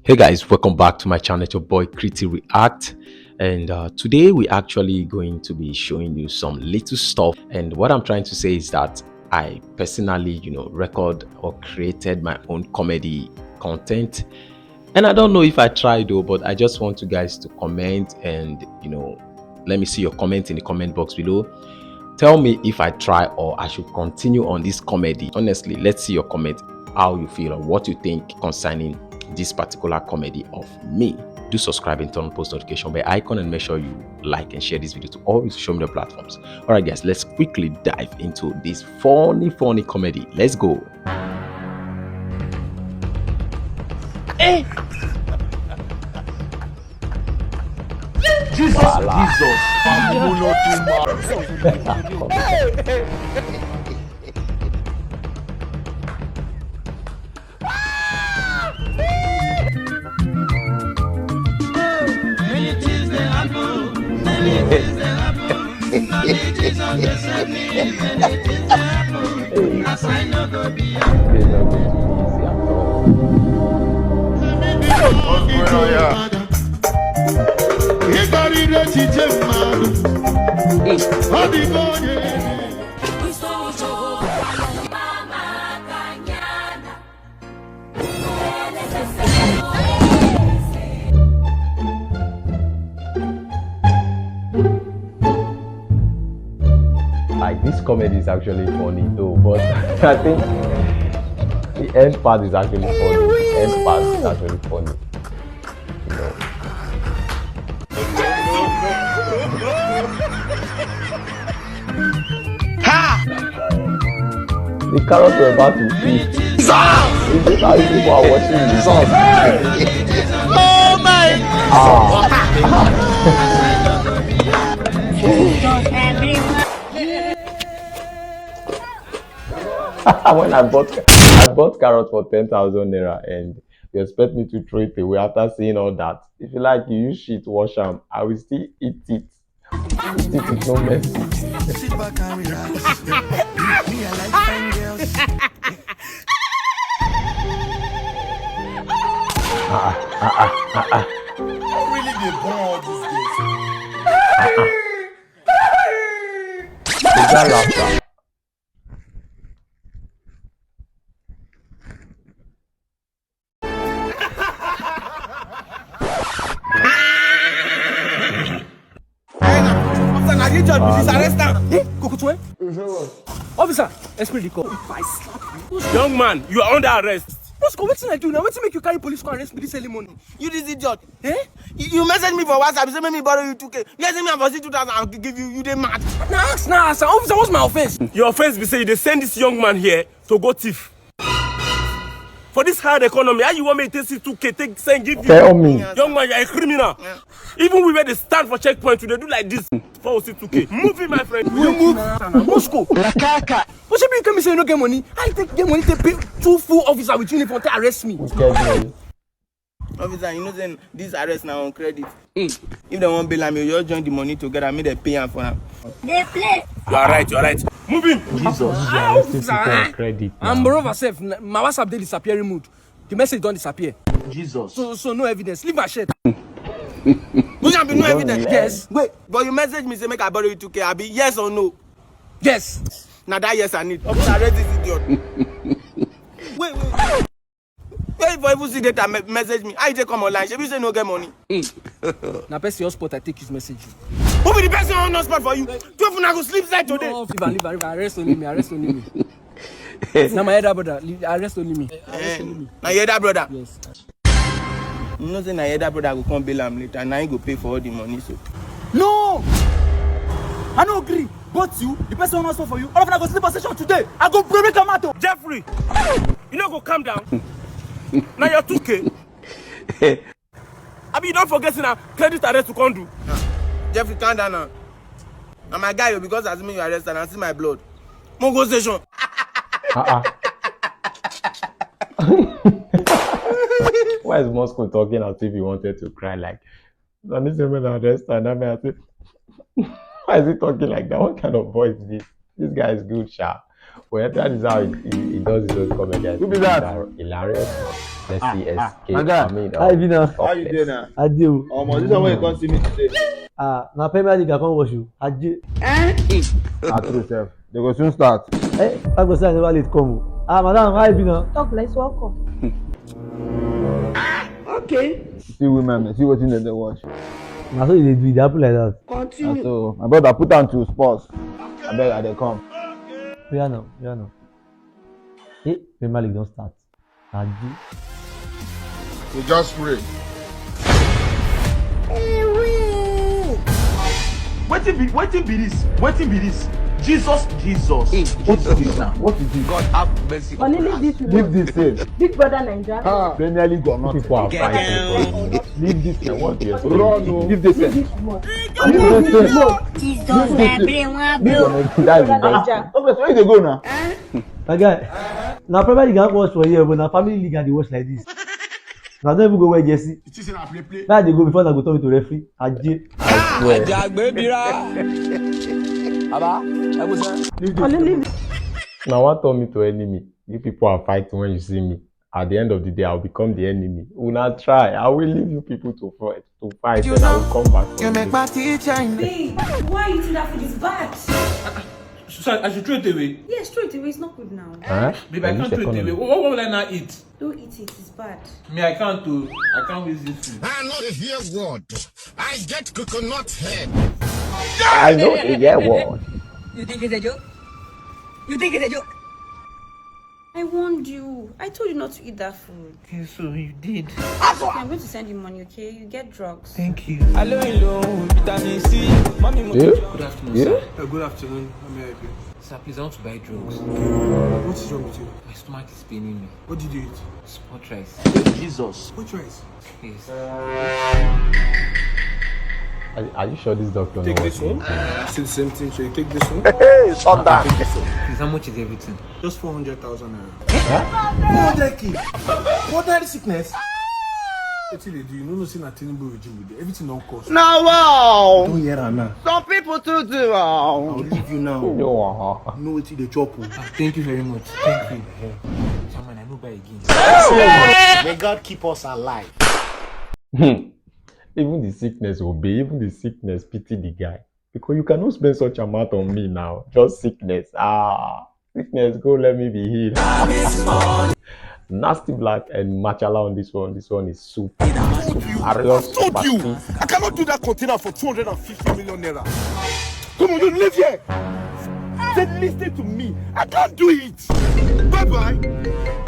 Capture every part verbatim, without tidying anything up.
Hey guys, welcome back to my channel, your boy Kriti React. And uh, today we're actually going to be showing you some little stuff. And what I'm trying to say is that I personally, you know, record or created my own comedy content. And I don't know if I tried though, but I just want you guys to comment and, you know, let me see your comment in the comment box below. Tell me if I try or I should continue on this comedy. Honestly, let's see your comment, how you feel or what you think concerning this particular comedy of me. Do subscribe and turn on post notification bell icon and make sure you like and share this video to all your social media platforms. All right, guys, let's quickly dive into this funny, funny comedy. Let's go. Hey! Jesus, Jesus. Many things they happen, many things they happen. Only Jesus dey save me, many things dey happen. As I no go be. What's going on here? Ịgbarịrị echiche mmadụ, ọ dịgo onye. Like, this comedy is actually funny though, but I think the end part is actually funny. The end part is actually funny. You know. Ha! The carrot we're about to eat. Is this how you people are watching results? Oh my! Ah. When I bought, I bought carrot for ten thousand naira, and you expect me to throw it away after seeing all that? If you like, you use shit, wash am. I will still eat it. Eat it with no mercy. Sit back and relax. Me, I like fine girls. Ah, ah, ah, ah, ah, ah. Who really dey born all these days? Ah, ah. Is that laughter? Officer, na you judge me, this arrest am. Eh, Kokotwe? Officer, explain the call. If I slap you. Young man, you are under arrest. Bosco, wetin I do now? Wetin make you carry police come arrest me this early morning? You this idiot. Eh? You, you message me for WhatsApp, you say make me borrow you two K. You say me I for see two thousand, I'll give you, you dey mad. Na ask, na ask, officer, what's my offense? Your offense be say you dey send this young man here to go thief. For this hard economy, how you want me to take see two K, take send give you? Tell me. Young man, you are a criminal. Yeah. Even we wey dey stand for checkpoint, we dey do like this. Before we see two K. Move in, my friend. You move. Moscow. Lakaka. But you tell me say you no get money. I take get money to pay two full officer with uniform to arrest me. Which kind of money? Officer, you know say this arrest na on credit. Mm. If dem wan bail am, you just join the money together, make dem pay am for am. Dey play. You are right, you are right. Move in. Jesus. Ah, officer, on credit now. And moreover sef, na, my WhatsApp dey disappearing mode. The message don disappear. Jesus. So, so no evidence. Leave my shirt. Which one be no evidence? Yes. Wait, but you message me say make I borrow you two K, abi yes or no? Yes. Na that yes I need. Officer, arrest this idiot. Wait, wait. Where you for even see data me-, message me? How you take come online? Shebi you say no get money. Na person hotspot I take use message you. Who be the person on hotspot for you? Twelve una go sleep side today. No, leave am, leave am, leave am. Arrest only me, arrest only me. Na my elder brother, leave, arrest only me. Arrest only me. Na your elder brother? Yes. You know say na your elder brother go come bail am later, na him go pay for all the money so. No! I no agree. Both you, the person wey hotspot for you, all of una go sleep for station today. I go break am out o. Jeffrey, you no go calm down? Na your two K. Abi you don forget say na credit arrest you come do? Ah, Jeffrey, calm down now. Na my guy o, because as me you arrest am, I see my blood. Mo go station. Uh-uh. Why is Moscow talking as if he wanted to cry? Like, na this same way na arrest am, that man say, why is he talking like that? What kind of boy is this? This guy is good, sha. Well, that is how he, he, he does his own comedy. Who be that? Hilar-, hilarious. Let's see, S K. My guy. I mean, How you be now? How you dey now? Adio. Omo, this one wey you come see me today. Ah, na Premier League I come watch you. Aje. Na true sef. They go soon start. Eh, I go say I never late come. O. Ah, madam, how you be now? Talk less, welcome. See women, see wetin dem dey watch. Na so you dey do, you dey happen like that. And so, my brother, put am to sports. Abeg, I dey come. Oya now, oya now. Eh, Premier League don start. Aje. We just pray. Wetin be wetin be this? Wetin be this? Jesus, Jesus. What is this now? What is this? God have mercy. Only leave this Leave one. This thing. Big brother Naija. Premier League or not. People are fighting for you. Leave this thing. What do you Run o. Leave this Leave thing. this one. Leave this thing. He's just my brain one Leave blow. on it. That is the best. Naija. Okay, so where you dey go now? My guy, na Premier League I wan watch for here, but na family league I dey watch like this. Na don't even go wear jersey. You think say na play play? Where I dey go before I go turn me to referee? Aje. I swear. Àjàgbé bira. Bàbá, ẹ kú sẹ́. Leave this Only thing. Leave Now, what turn me to enemy? You people are fighting when you see me. At the end of the day, I'll become the enemy. Una try. I will leave you people to fight. To fight, and I will come back. For you. Babe, why are you eating that food? It's bad. So I should throw it away? Yes, throw it away. It's not good now. Huh? Babe, I Use can't throw it away. economy. What, what will I now eat? Don't eat it. It's bad. Me, I can't do. I can't waste this food. I know the hear word. I get coconut head. I know the year one. You think it's a joke? You think it's a joke? I warned you. I told you not to eat that food. Okay, so you did. Okay, I'm going to send you money, okay? You get drugs. Thank you. Yeah? Good afternoon, Yeah? sir. Uh, good afternoon. How may I help you? Sir, please, I want to buy drugs. What is wrong with you? My stomach is paining me. What did you eat? Spot rice. Jesus. What rice? Yes. Are, are you sure this doctor Take knows this what one. he's doing? Still the same thing. So you take this one. Please, how much is everything? Just four hundred thousand naira. Four hundred k. What kind of sickness? Wetin dey do you? No know say na Tinubu regime we dey. Everything don cost. Now wow. Don hear am now. Some people too do. I Oh. will leave you now. No, uh-huh. Know wetin dey chop o. Ah, thank you very much. Thank you. Chairman, I no buy again. May God keep us alive. Hmm. Even the sickness obey, even the sickness pity the guy. Because you cannot spend such amount on me now. Just sickness. Ah, sickness, go let me be healed. Nasty Black and Machala on this one. This one is super. I told you. I told you. I cannot do that container for two hundred and fifty million naira. Come on, you live here. Then listen to me. I can't do it. Bye bye.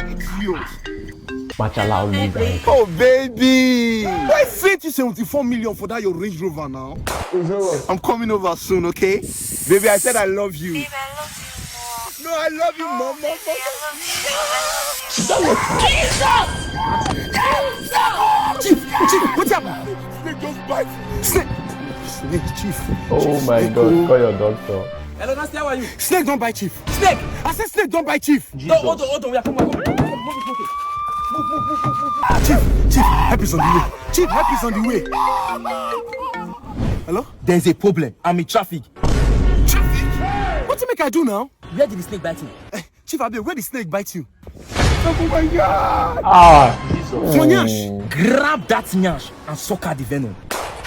Idiot. Machala always angry. Oh baby. Why send you seventy-four million for that your Range Rover now? I'm coming over soon, okay? Baby, I said I love you. No, I love you more, more, more. Chief, chief, what's up? Snake just bite. Snake. Snake, chief. Oh my God, call your doctor. Hello, Nasty, how are you? Snake don bite chief. Snake! I said snake don bite chief. No, hold on, hold on, we are coming. Come on, come on, come on. Chief, chief, help is on the way. Chief, help is on the way. Hello? There's a problem. I'm in traffic. Traffic? What you make I do now? Where did the snake bite you? Chief, abeg, where the snake bite you? Ah, For nyash. Grab that nyash and suck out the venom.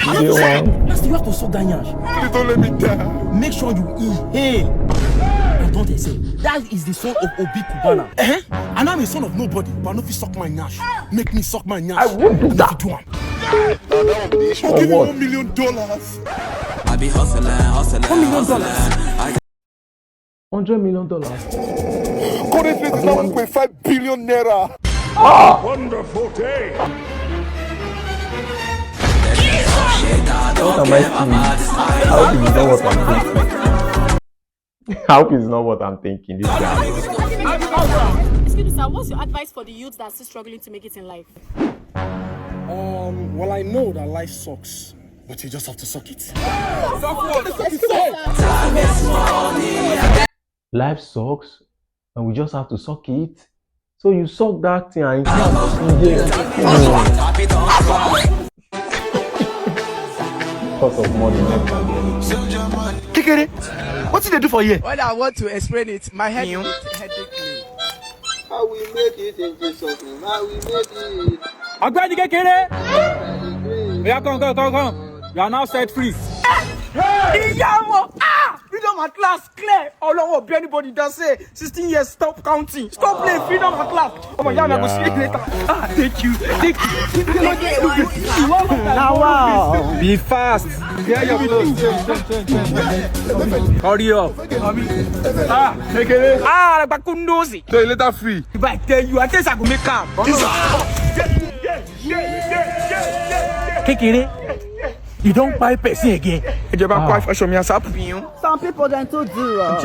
you dey one. Nasty, you have to suck that nyash. Please don't let me die. Make sure you inhale and don't exhale. That is the son of Obi Cubana. Eh? And I'm a son of nobody, but I no fit suck my nyash. Make me suck my nyash. I won't do If that. You do am. Now that one be the issue. Go give me what? One million dollars. I be hustling, hustling, One million hustling. dollars. Hundred million dollars. Currently, it's now one point five billion naira. Wonderful day. What am I seeing? I hope it's not what I'm thinking. I hope it's not what I'm thinking. This guy. Excuse me, sir. What's your advice for the youth that's still struggling to make it in life? Um, well, I know that life sucks, but you just have to suck it. Life sucks, and we just have to suck it. So you suck that thing and because of money. Kikere. What did they do for here? When I want to explain it, my head will headache me. How we make it in Jesus' name? How we make it? Ọ̀gbẹ́ni kékeré, oya, come, come, come, come. You are now set free. Ìyá ọmọ, ah, freedom at last, clear. Ọlọ́wọ́ bí anybody don say sixteen years, stop counting, stop playing, freedom at last. Ọmọ ìyá mi, I go see you later. Ah, thank you, thank you. Now wow. Be fast. Hurry up. Ah, kékeré. Ah, like Bakundozi. So you later free. If I tell you, I tell you, I go make am. Kékeré, you don kpai person again. Ìjọba kó aṣọ mi, ASAP. Some people dem too do o.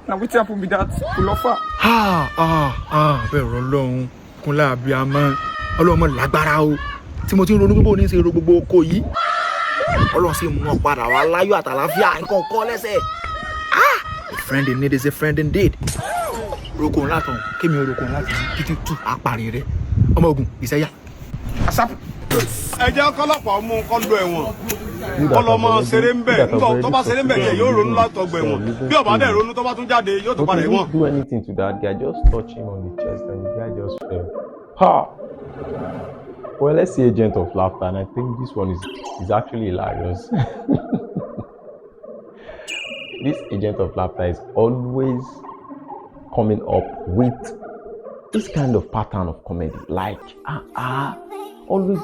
Na wetin happen be that? Kulofa. Ah, ah, ah, bẹ́ẹ̀ rọ lọ́hún. Kúnlẹ̀ abiyamọ. Ọlọ́mọ lágbára o. Tí mo ti ń ronú pé bó ní ṣe ro gbogbo oko yìí. Ọlọ́run sì mú ọ padà wá láyọ̀ àtàlàáfíà nǹkan kọ́ lẹ́sẹ̀. Ah! A friend in need is a friend indeed. Roko ńlá kan, kémi roko ńlá kan, títí tù apàrí rẹ̀. Ọmọ ogun, ìṣẹ́yà. ASAP. Ẹ jẹ́ kọ́lọ́pàá mú kọ́ lọ ẹ̀wọ̀n. Kọ́lọ́mọ ṣeré ń bẹ̀. Ńgbà tó bá ṣeré ń bẹ̀ jẹ́ yóò ronú látọgbà ẹ̀wọ̀n. Bí ó bá dẹ̀ ronú tó bá tún jáde, yóò tún But padà he ẹ̀wọ̀n. Didn't do anything to that guy. Just touch him on the chest and the guy just fell. Ha! Well, let's see Agent of Laughter, and I think this one is, is actually hilarious. This Agent of Laughter is always coming up with this kind of pattern of comedy. Like, ah, ah, always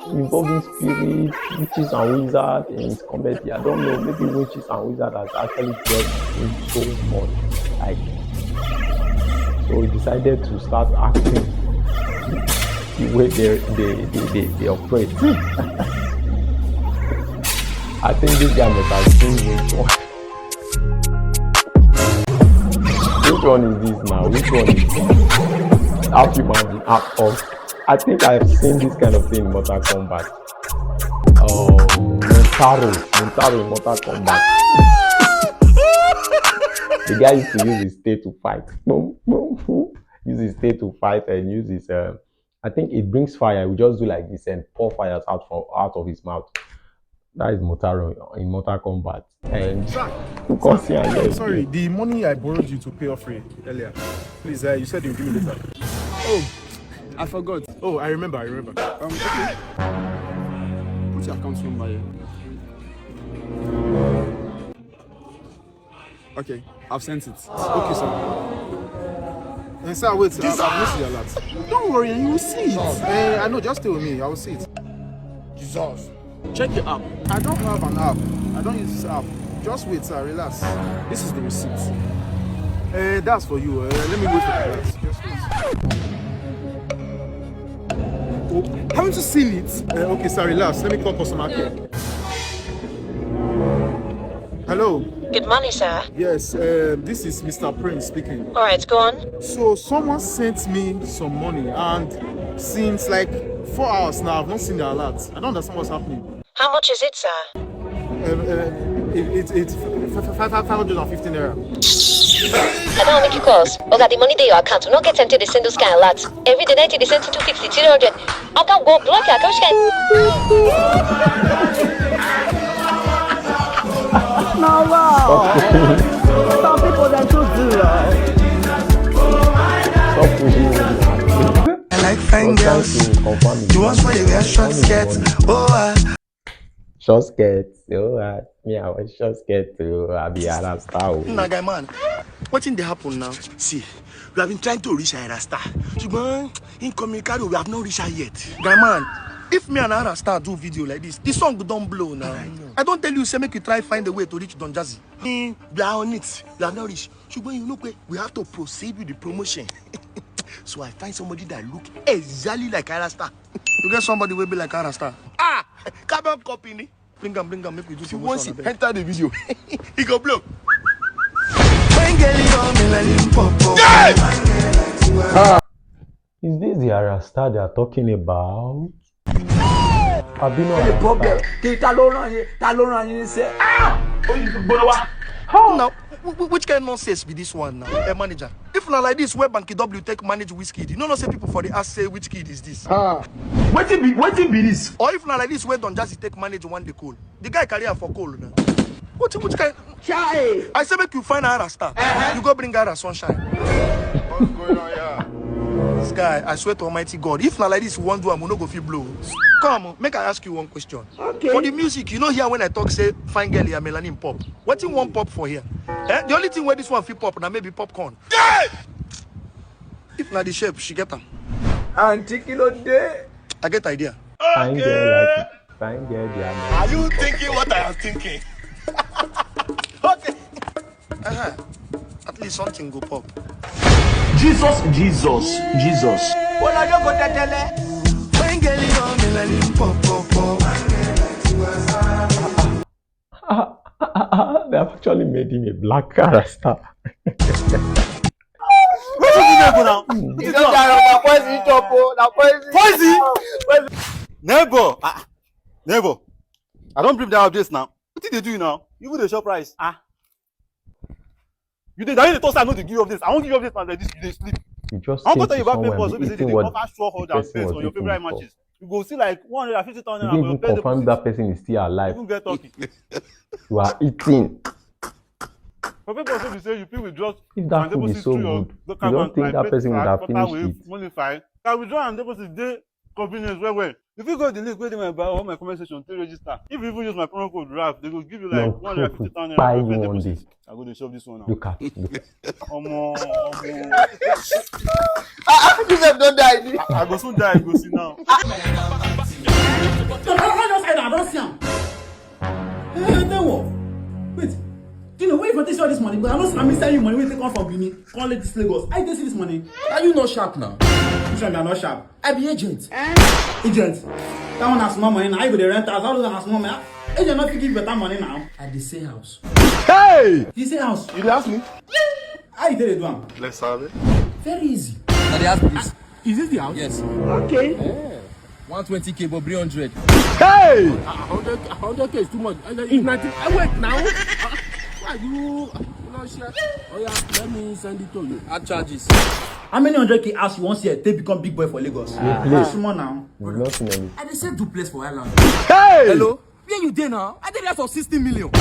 involving spirits, witches and wizards in his comedy. I don't know, maybe witches and wizards has actually get him so much. Like, so he decided to start acting the way they they they, they, they operate. I think this guy must have seen which one. Which one is this now? Which one is this? Half human being, half orc. I think I've seen this kind of thing in Mortal Kombat. Oh, Mintaro, Mintaro in Mortal Kombat. The guy used to use his tail to fight. Boom, boom, boom. Use his tail to fight and use his. Uh, I think it brings fire. He will just do like this and pour fires out from out of his mouth. That is Motaro in Mortal Kombat. And you can see and Sorry, the money I borrowed you to pay off Ray earlier. Please, uh, you said you'll give me later. Oh, I forgot. Oh, I remember, I remember. Um, okay. Put your account number here. Okay, I've sent it. Okay, sir. And sir, wait, sir. I've, I've missed the alert. Don't worry, you will see it. Eh, I know, just stay with me. I will see it. Jesus. Check the app. I don't have an app. I don't use this app. Just wait, sir. Relax. This is the receipt. Eh, that's for you. Eh, let me wait for the alert. Just wait. Oh, haven't you seen it? Eh, okay, sir. Relax. Let me call customer care. Hello. Good morning, sir. Yes, uh, this is Mister Prince speaking. All right, go on. So someone sent me some money, and since like four hours now, I've not seen the alert. I don't understand what's happening. How much is it, sir? Um, uh, it, it, it's f- f- f- five hundred and fifty naira. I don't make you calls. Oga, the money dey your account. We no get time to dey send those kind alert. Every day, night, dey send two fifty, three hundred. Oga, go block your account. Which kind? No, wow. Some people dem too do o. I like fine girls. The ones where they wear short skirts. Oh, ah. Short skirt. Oh, uh, me, I wear short skirt too. I be a rasta. Oh. Nah, guy man, wetin dey happen now? See, we have been trying to reach Ayra Star. Ṣùgbọ́n incoming carry, we have not reached her yet. Guy man, if me and Ayra Star do video like this, the song go don blow now. I don tell you, say make you try find a way to reach Don Jazzy. Hmm, we are on it. We have not reached. Ṣùgbọ́n you know pé we have to proceed with the promotion. So I find somebody that look exactly like Ayra Star. You get somebody wey be like Ayra Star? Ah, carbon copy ni. Bring am, bring am, make we do promotion. Once he enter the video, he go blow. Fine girl, you me like Limpopo. Is this the Ayra Star they are talking about? Àbí no? Problem. Kí ta ló rán yín? Ta ló rán yín níṣẹ́? Ah! Oyin gbogbo wa. Now, wh- wh- which kind of nonsense be this one now, eh, manager? If na like this, where Banky W take manage Wizkid, you no know say people for the ask say which kid is this? Ah, wetin be wetin be this? Or if na like this, where Don Jazzy take manage One Dey Coal, the guy career for coal now. What, which kind? Chai! I say make you find Ara Star. Uh-huh. You go bring Ara Sunshine. What's going on here? This guy, I swear to Almighty God, if na like this you wan do am, we no go fit blow. Come, make I ask you one question. Okay. For the music, you know here when I talk say fine girl, you are melanin pop. Wetin wan pop for here? Eh? The only thing where this one fit pop na maybe popcorn. Yeah! If na the shape, she get am. Auntie Kilo Day. I get idea. Fine girl like it. Fine girl, they are. Are you thinking what I am thinking? Okay. Uh-huh. At least something go pop. Jesus, Jesus, Jesus. Una no go tetele. Fine girl, you are melanin pop, pop, pop. They have actually made him a black character. Wetin you dey go now? You don die o, na poison you chop o, na poison. Poison? Neighbor, ah, neighbor, I don bring that update now. Wetin dey do you now? You even dey chop rice. Ah. You dey, na you dey talk say I no dey give you updates. I wan give you updates and like this, you dey sleep. You just I wan go tell you about papers wey be say dey cover sure hot and best on your favorite matches. You go see like one hundred and fifty thousand naira for your best deposit. Confirm that person is still alive. Even get turkey. You are eating. For people wey be say you fit withdraw and deposit through your local bank like Betfair, Flutterwave, Moneyfy. Na withdraw and deposit dey convenience well well. You fit go the link wey dey my bio or my comment section to register. If you even use my promo code RAF, they go give you like one hundred fifty thousand naira for your first deposit. I go dey chop this one now. Look at, look at. Omo, omo. Ah, ah, you sef don die. I, I go soon die, you go see now. No, no, no, no, I don see am. Eh, tell what? Wait. Do you know where you for take all this money? Because I know I miss you money wey you take come from Benin, come let this Lagos. How you take see this money? Are you not sharp now? Which one you are not sharp? I be agent. Eh? Agent. That one na small money now. How you go dey rent house? All those na small money. Agent no fit give better money now. I dey sell house. Hey! You sell house? You dey ask me? How you take dey do am? Let's have it. Very easy. I dey ask this. Is this the house? Yes. Okay. Yeah. One twenty K, but three hundred. Hey! A hundred, a hundred K is too much. And then if ninety, I wait now. Ah, why you, you not share? Oh yeah, let me send it to you. Add charges. How many hundred K house you wan see take become big boy for Lagos? Ah, small now. Nothing. I dey sell duplex for island. Hey! Hello? Where you dey now? I dey there for sixty million.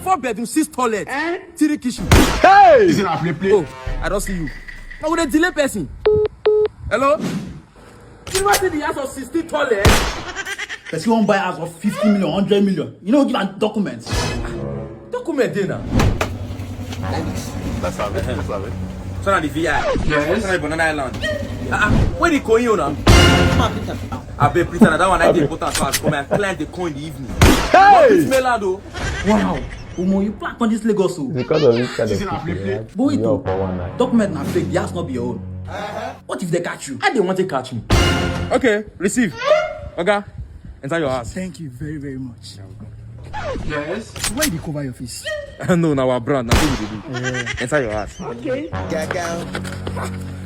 Four bedroom, six toilet, eh? Three kitchen. Hey! This is a play play. Oh, I don see you. I go dey delay person. Hello? You know see the house of sixteen toilet? Person wan buy house of fifty million, hundred million. You no give am document. Document dey na. That's how it, that's how it. So na the V I. Yes. So na the Banana Island. Ah, ah, where the coin you now? Abeg, pretend na that one I dey important, so I come and clear the coin in the evening. Hey! This mainland o. Wow. Omo, you plan on this Lagos o. Because of this kind of people, right? But wait o, document na fake, the house no be your own. What if they catch you? How they want to catch me? Okay, receive. Oga, enter your house. Thank you very, very much. Yes. Why you dey cover your face? No, na our brand, na so we dey do. Enter your house. Okay.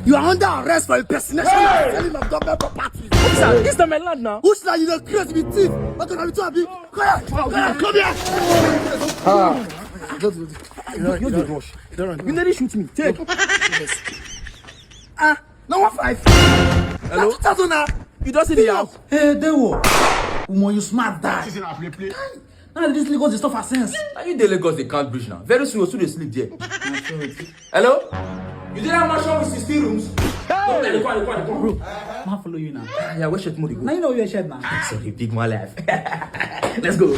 You are under arrest for impersonation and selling of government property. Officer, this na my land now. Which land you dey create with thief? What can I do? Come here. Come here. Ah. You, you dey rush. You nearly shoot me. Take. Ah, no one five. Hello? Na two thousand na. You don see the house? Hey, Dewo. Omo, you smart die. This is a play play. Now this Lagos dey suffer sense. Now you dey Lagos dey count bridge now. Very soon you still dey sleep there. Hello? You dey that mansion with sixteen rooms? Hey! Come, come, come, come. Bro, ma follow you now. Ah, yeah, where shirt mo dey go? Now you know where shirt now. Ah, sorry, big man life. Let's go.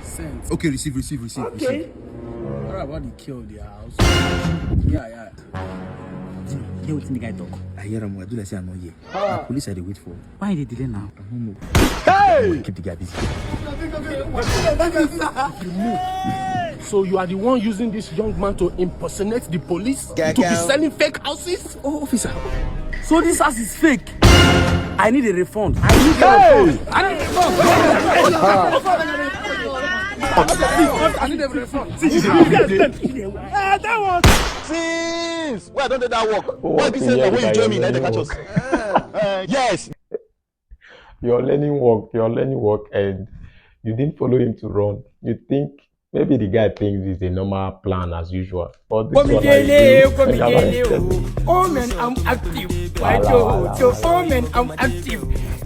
Sense. Okay, receive, receive, receive, receive. Okay. What about the key of the house? Yeah, yeah. Dino, hear wetin the guy talk. I hear am, I do like say I no hear. Na police I dey wait for. Why you dey delay now? I don't know. Hey! Keep the guy busy. So you are the one using this young man to impersonate the police, to be selling fake houses? Oh, officer. So this house is fake. I need a refund. I need a refund. I need a refund. I need a refund. See, see, see. Eh, that one. Since where I don do that work, why be say na when you join me, na dey catch us? Eh, yes. You're learning work, you're learning work, and you didn't follow him to run. You think maybe the guy thinks it's a normal plan as usual. But this one, Komidele, Komidele, oh. Oh man, I'm active. Why do, do, oh man, I'm active.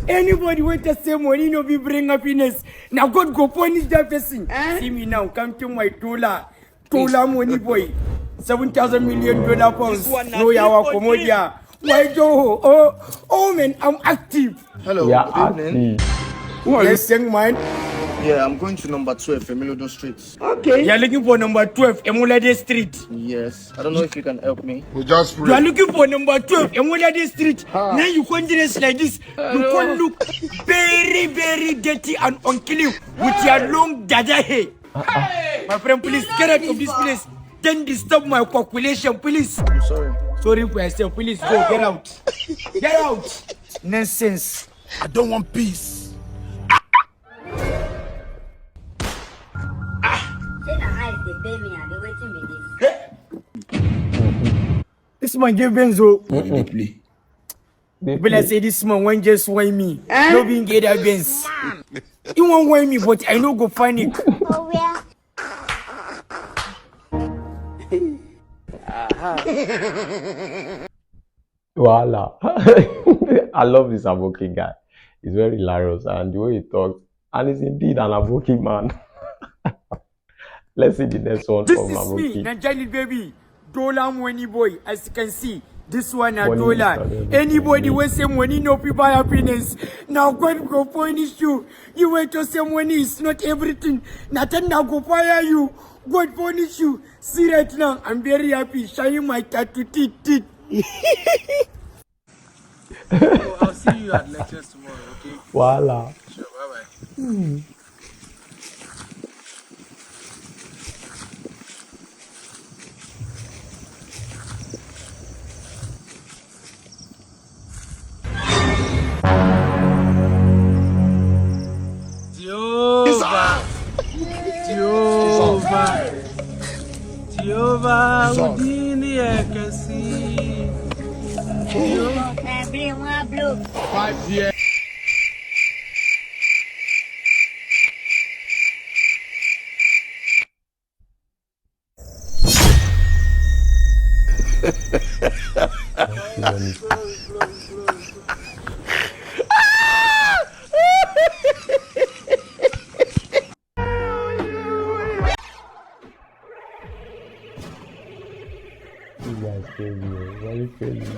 Anybody wey talk say money no be bring happiness, na God go punish that person. Eh? See me now, counting my dollar. Dollar money boy. Seven thousand million dollar pounds. This one na no yawa big money. Komodia. Why do? Oh, oh man, I'm active. Hello, yeah, good evening. Active. Who are you? Yes, young man. Yeah, I'm going to number twelve, Emilodon Street. Okay. You're looking for number twelve, Emulade Street. Yes. I don't know if you can help me. We just pray. You are looking for number twelve, Emulade Street. Ha. Now you come dress like this. You come look very, very dirty and unclean with your long dada hair. My friend, please get out of this place. Don't disturb my calculation, please. I'm sorry. Sorry for yourself. Please go. Get out. Get out. Nonsense. I don't want peace. Say na eyes dey pay me, abi wetin be this? This man get Benz o. What did they play? Be like say this man wan just whine me. Eh? No be him get that Benz. He wan whine me, but I no go panic. Oh, where? Voila. I love this Aboki guy. He's very hilarious, and the way he talks, and he's indeed an Aboki man. Let's see the next one. This from is Aboki. Me, Nigerian baby, Dollar Money Boy. As you can see, this one na Money Dollar. Is not everything. Anybody wey say money no fit buy happiness, now God go punish you. You wait to say money is not everything. Nothing now go fire you. God punish you. See right now, I'm very happy. Shine my tattoo teeth, teeth. So I'll see you at lectures tomorrow, okay? Voila. Sure, bye bye. Jehovah, Jehovah, Jehovah, Udini Ekesi. Jehovah. Five years. You guys crazy, very crazy.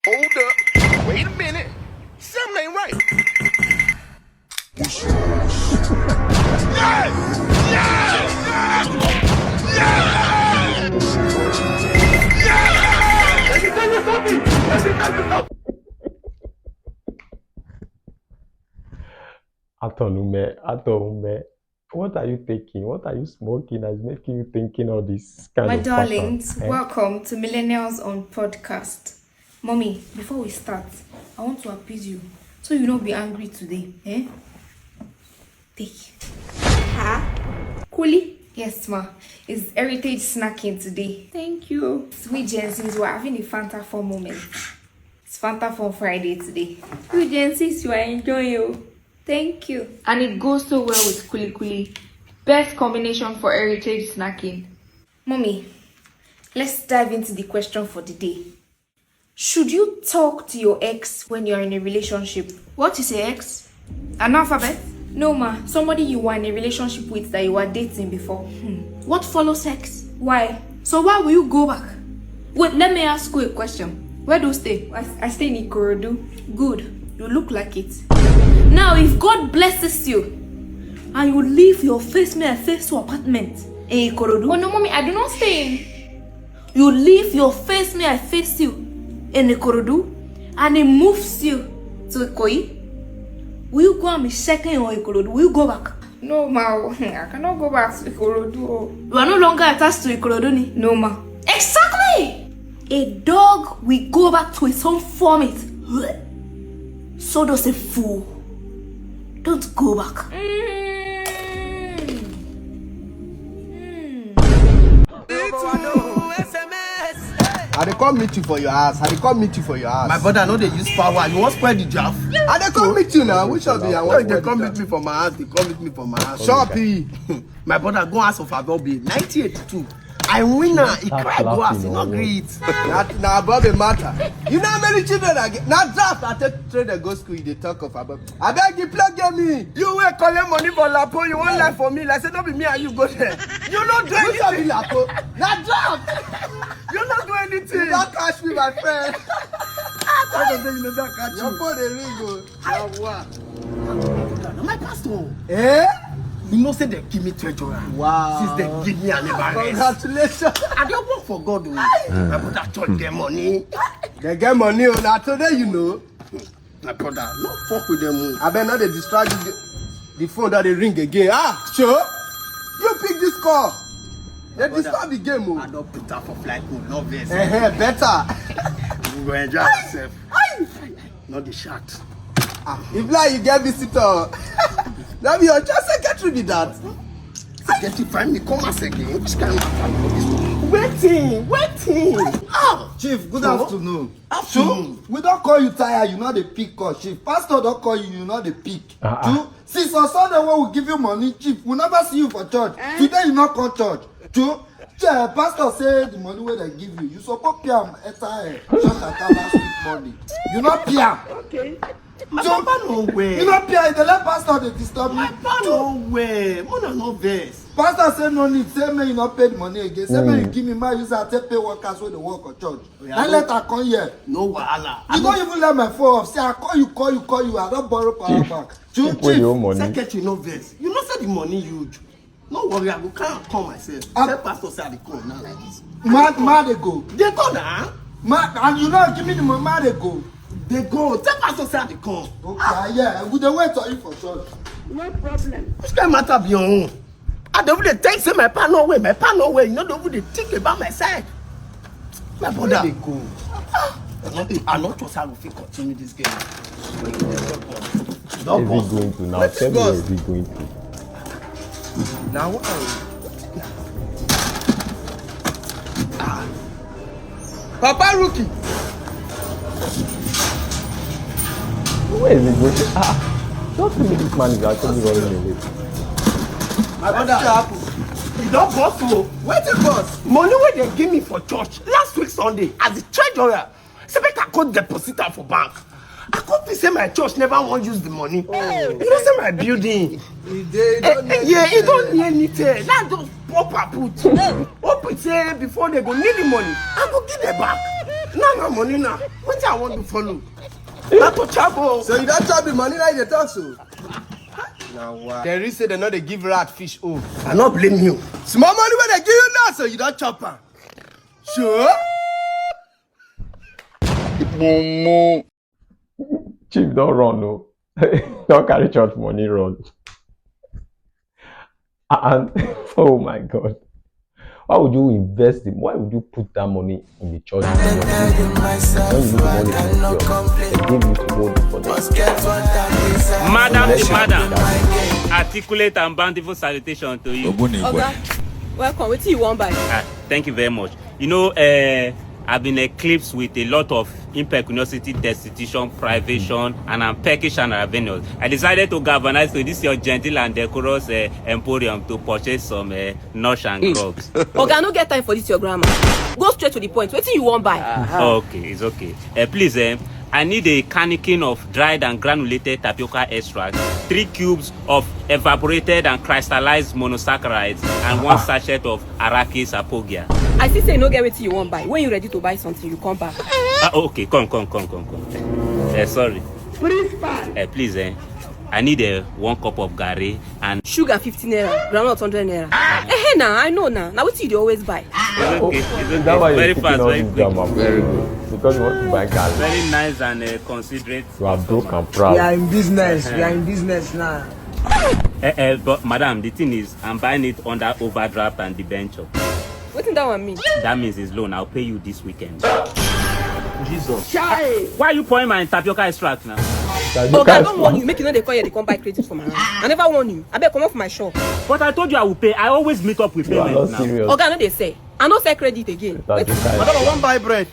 Hold up. Wait a minute. Something ain't right. Atọnume, Atọnume. What are you taking? What are you smoking that is making you thinking all this kind of pattern? My darlings, eh? Welcome to Millennials on Podcast. Mommy, before we start, I want to appease you, so you no be angry today, eh? Take. Huh? Kuli? Yes, ma. It's heritage snacking today. Thank you. We Gen Zs, we're having a Fanta Fun moment. It's Fanta Fun Friday today. We Gen Zs, you are enjoying, oh. Thank you. And it goes so well with kuli kuli. Best combination for heritage snacking. Mommy, let's dive into the question for the day. Should you talk to your ex when you're in a relationship? What is a ex? Analphabet? No, ma. Somebody you were in a relationship with that you were dating before. Hmm. What follows sex? Why? So why will you go back? Wait, let me ask you a question. Where do you stay? I, I stay in Ikorodu. Good. You look like it. Now, if God blesses you and you leave your face me I face you apartment in Ikorodu. Oh no, mommy, I do not stay in. You leave your face me I face you in Ikorodu, and he moves you to Ikoyi. Will you go and be checking on Ikorodu? Will you go back? No, ma, I cannot go back to Ikorodu. You are no longer attached to Ikorodu, ni? No, ma. Exactly! A dog will go back to his own vomit. So does a fool. Don't go back. Mm. Mm. Little S M S. I dey come meet you for your house. I dey come meet you for your house. My brother, no dey use power. You wan spoil the job? I dey come meet you now. Which of the I wan spoil the job? They come meet me for my house. They come meet me for my house. Shop e. My brother, go ask of Abobi. Nineteen eighty-two. I win am. He cry go house. He no gree eat. Na na Abobi matter. You know how many children I get? Na draft I take train dem go school. You dey talk of Abobi. Abeg, you play game me. You wey collect money for Lapo, you wan lie for me like say no be me and you go there. You no do anything. Which one be Lapo? Na draft. You no do anything. You don catch me, my friend. I don't say you no don catch you. Your phone dey ring o. Yawa. Na my pastor. Eh? You know say dem give me treasurer. Wow. Since dem give me, I never rest. Congratulations. I dey work for God o. My brother church get money. Dem get money o. Na today you know. My brother, no fuck with them o. Abeg, no dey distract you. The phone don dey ring again. Ah, sure. You pick this call. Dey disturb the game o. I don put am for flight mode. No vex. Eh, better. We go enjoy ourselves. No dey shout. Ah, if like you get visitor, no be your church secretary be that. Secretary find me come as again. Which kind of matter be this one? Wetin? Wetin? Ah, Chief, good afternoon. Afternoon. Chief, we don call you tire, you no dey pick call. Chief, pastor don call you, you no dey pick. Ah, ah. Chief, since on Sunday wey we give you money, Chief, we never see you for church. Eh? Today you no come church. Chief, Chief, pastor say the money wey dem give you, you suppose pay am enter, eh, church account last week Monday. You no pay am. Okay. My papa no well. You no pay am, you dey let pastor dey disturb you. My papa no well. Mona no vex. Pastor say no need, say make you no pay the money again. Say make you give me, my use am take pay workers wey dey work for church. Oya, that letter come here. No wahala. You no even let my phone off. Say I call you, call you, call you. I don borrow power bank. Chief, wey dey owe money. Secretary no vex. You know say the money huge. No worry, I go carry am come myself. Tell pastor say I dey come now like this. Ma dey go. Dey go na. Ma, and you no give me the money, ma dey go. Dey go. Tell pastor say I dey come. Okay, yeah, we dey wait on you for church. No problem. Which kind matter be your own? I dey even dey think say my pa no well, my pa no well. You no dey even dey think about my side. My brother. Where dey go? I no dey, I no trust how we fit continue this game. Where is he going to now? Tell me where is he going to? Now what? Ah. Papa Rookie. Where is he going to? Ah, don't tell me this man is actually running away. My brother, you don boss o. Wetin boss? Money wey dem give me for church last week Sunday as the treasurer. Say make I go deposit am for bank. I come feel say my church never wan use the money. Oh. You know say my building. E dey, e don near anything. Now just pop and put. Hope say before dem go need the money, I go give them back. Now na money now. Wetin I wan do follow? Na to chop o. So you don chop the money now you dey talk so? Na wa. Dem reach say dem no dey give rat fish o. I no blame you. Small money wey dem give you now, so you don chop am. Sure. Mumu. Chief don run o. Don carry church money run. And oh my God. Why would you invest in, why would you put that money in the church? When you need the money for yourself, they give you to hold it for them. Madam, the madam, articulate and bountiful salutation to you. Oga, welcome. Wetin you wan buy? Ah, thank you very much. You know, uh, I've been eclipsed with a lot of impecuniosity, destitution, privation, and I'm peckish and ravenous. I decided to galvanize to this your gentle and decorous uh, emporium to purchase some uh, nosh and grubs. Oga, I no get time for this your grammar. Go straight to the point. Wetin you wan buy? Okay, it's okay. Uh, please, uh, I need a cannikin of dried and granulated tapioca extract, three cubes of evaporated and crystallized monosaccharides, and one sachet of Arachis apogia. I see say you no get wetin you wan buy. When you ready to buy something, you come back. Ah, okay, come, come, come, come, come. Eh, sorry. Principal. Eh, please, eh, I need a one cup of garri and sugar fifty naira, groundnut hundred naira. Eh, eh, na, I know na. Na wetin you dey always buy. It's okay. It's okay. Very fast, very quick. Very good. Because you want to buy garri. Very nice and uh, considerate. You are broke and proud. We are in business. We are in business now. Eh, eh, but madam, the thing is, I'm buying it under overdraft and debenture. Wetin that one mean? That means it's loan. I'll pay you this weekend. Jesus. Chai! Why are you pouring my tapioca extract now? Oga, I don warn you, make you no dey come here, dey come buy credit for my hand. I never warn you. Abeg, comot for my shop. But I told you I will pay. I always meet up with payment now. Oga, no dey sell. I no sell credit again. Madam, I wan buy bread.